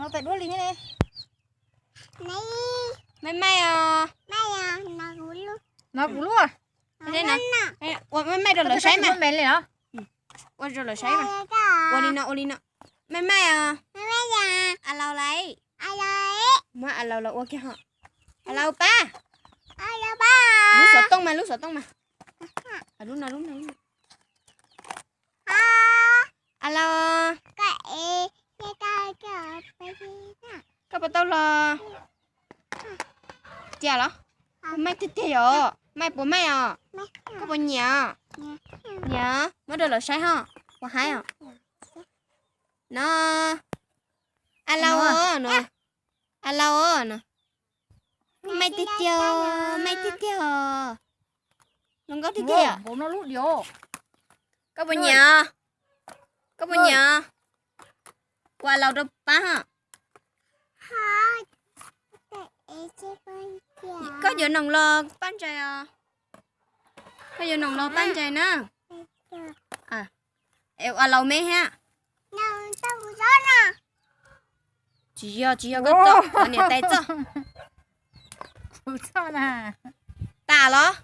Nov tais duab li ne. Maij maij os. Nov kuv lub. Ua maij maij rau lawv saib mas. Ua rau lawv saib mas. Ua li no, ua li no. Maij maij os. A laus laiv. Muab a laus los ua kiag ho. A laus pab. Lub xov tooj mas, lub xov tooj mas. Lub no, lub no. A laus. Koj puas tau los? Tiag los? Maij tiag tiag os. Maij puas maij os? Koj puas nyiam? Nyiam. Muab rau lawv saib ho. Puas haib os? No. A laus os no. A laus os no. Maij tiag tiag, maij tiag tiag os. Hluas nkauj tiag tiag. Koj puas nyiam? Koj puas nyiam? Ua a laus rau pab ho. Koj yuav noom los pab ntsais os. Koj yuav noom los pab ntsais na. Es ua laus me thiab. Tsis yog, tsis yog koj txoj, niam tais txoj. Tas los?